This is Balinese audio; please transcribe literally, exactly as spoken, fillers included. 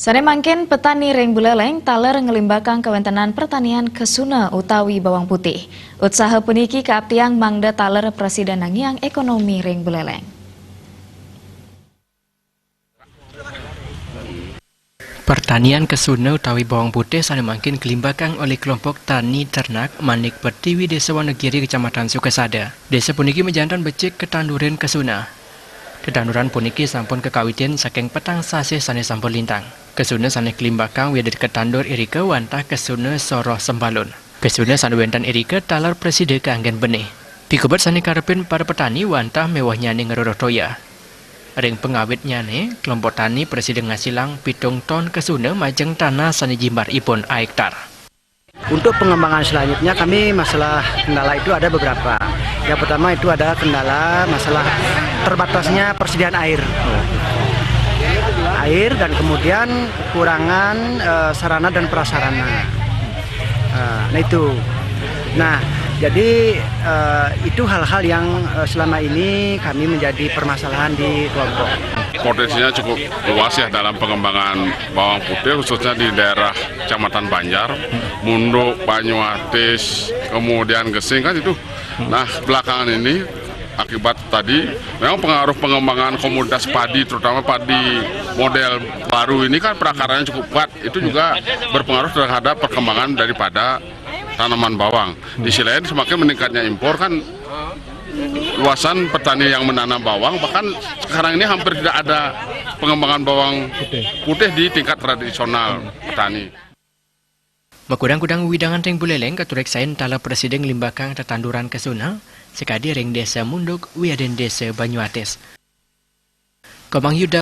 Sane mangkin petani ring Buleleng taler nglimbakang kawentenan pertanian kesuna utawi bawang putih. Utsaha puniki kaaptiang mangda taler prasida nangiang ekonomi ring Buleleng. Pertanian kesuna utawi bawang putih sane mangkin kalimbakang olih kelompok tani ternak Manik Pertiwi Desa Wonogiri, Kecamatan Sukasada. Desa puniki majanten becik ketandurin kesuna. Tetanduran puniki sampun kakawitin saking petang sasih sane sampun lintang. Kesuna sane kalimbakang wiadin ketandur irika wantah kesuna soroh sembalun. Kesuna sane wenten irika taler prasida kaanggen benih. Pikubet sane karepin para petani wantah mewehnyane ngrereh toya. Ring pangawitnyane, kelompok tani prasida ngasilang pitung ton kesuna majeng tanah sane jimbaripun ahektar. Untuk pengembangan selanjutnya, kami masalah kendala itu ada beberapa. Yang pertama itu ada kendala masalah terbatasnya persediaan air. Air dan kemudian kekurangan, eh, sarana dan prasarana. Eh, nah itu. Nah, jadi, eh, itu hal-hal yang, eh, selama ini kami menjadi permasalahan di kelompok. Potensinya cukup luas ya dalam pengembangan bawang putih, khususnya di daerah Kecamatan Banjar, Munduk, Banyuatis, kemudian Gesing kan itu. Nah, belakangan ini akibat tadi memang pengaruh pengembangan komoditas padi, terutama padi model baru ini kan prakaranya cukup kuat. Itu juga berpengaruh terhadap perkembangan daripada tanaman bawang. Di sisi lain, semakin meningkatnya impor kan, luasan petani yang menanam bawang, bahkan sekarang ini hampir tidak ada pengembangan bawang putih di tingkat tradisional petani. Makudang-kudang wewidangan ring Buleleng katureksain taler prasida nglimbakang tetanduran kesuna, sakadi ring Desa Munduk wiadin Desa Banyuatis. Komang Yuda